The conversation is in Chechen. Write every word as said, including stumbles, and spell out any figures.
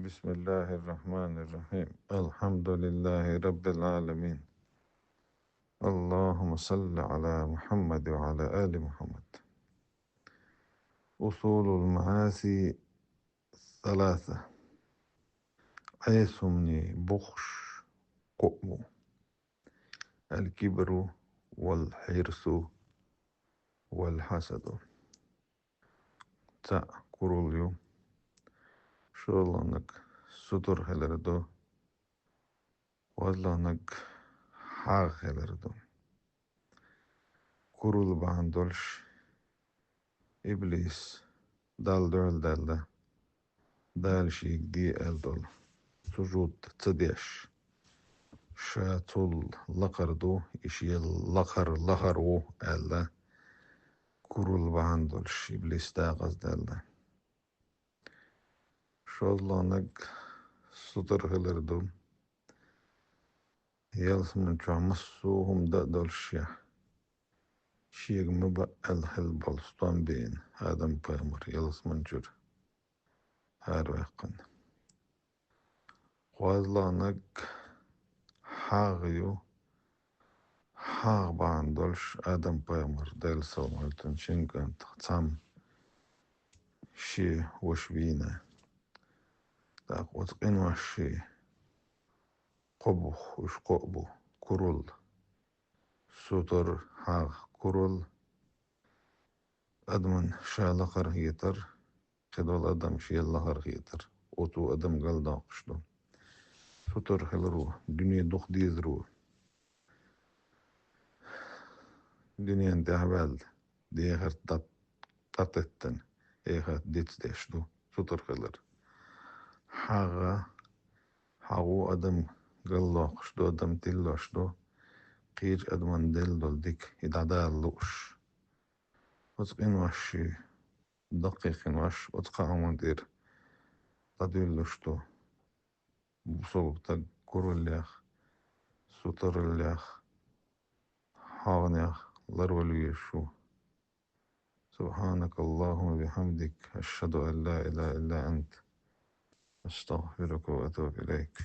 بسم الله الرحمن الرحيم. الحمد لله رب العالمين. اللهم صل على محمد وعلى آل محمد. أصول المعاصي ثلاثة. Ӏесамний букхаш кхоъ ба: الكبر والحرص والحسد. Цаӏ курал я. ШоллагӀнаг сутара хилар да. КхоалагӀнаг хьагӀ хилар да. Курал бахьан долаш иблис Далла дуьхьал даьлла, Дала шийга де аьнна дола сужуд ца деш, ша цул лакхара да, и шел лакхара лахара ва аьнна, курал бахьан долаш иблис дакъаздаьлла. ШоллагӀнаг сутара хилар да. Ялсмала чу массо а хӀума да а долаш, шега ма баа аьнна хила бола стом беана Адам пайхамар ялсмала чура араваьккхина. КхоалагӀнаг хьагӀ я. ХьагӀ бахьан долаш Адам пайхамара, Даьла салам хилда цунна, шин кӀантах цхьамма ший воша вийна. ТӀаккха оцу къиноший кхо бух, уж кхоъ ба: курал, сутара, хьагӀ. Курал — адаман ша лакхара хетар, кхыдола адам шел лахара хетар. Оцо адам галдоккхуш ду. Сутара хилар ва, дуьне дукха дезар ва. Дуьнен тӀехь а ваьлла, дехарт дӀатеттина, эхарт дицдеш ду сутара хилар. ХьагӀ, хьагӀо адам галдоккхуш ду, адам тиллош ду, кхеча адаман делла дола дика и дӀадала лууш. Оцу къиноший, даккхий къинош оцу кхаа хӀуман тӀера дӀадуьллуш ду. Бусалба стаг кураллех, сутараллех, хьагӀнех ларвала везаш ву. سبحانك اللهم وبحمدك، أشهد أن لا إله إلا أنت، أستغفرك وأتوب إليك.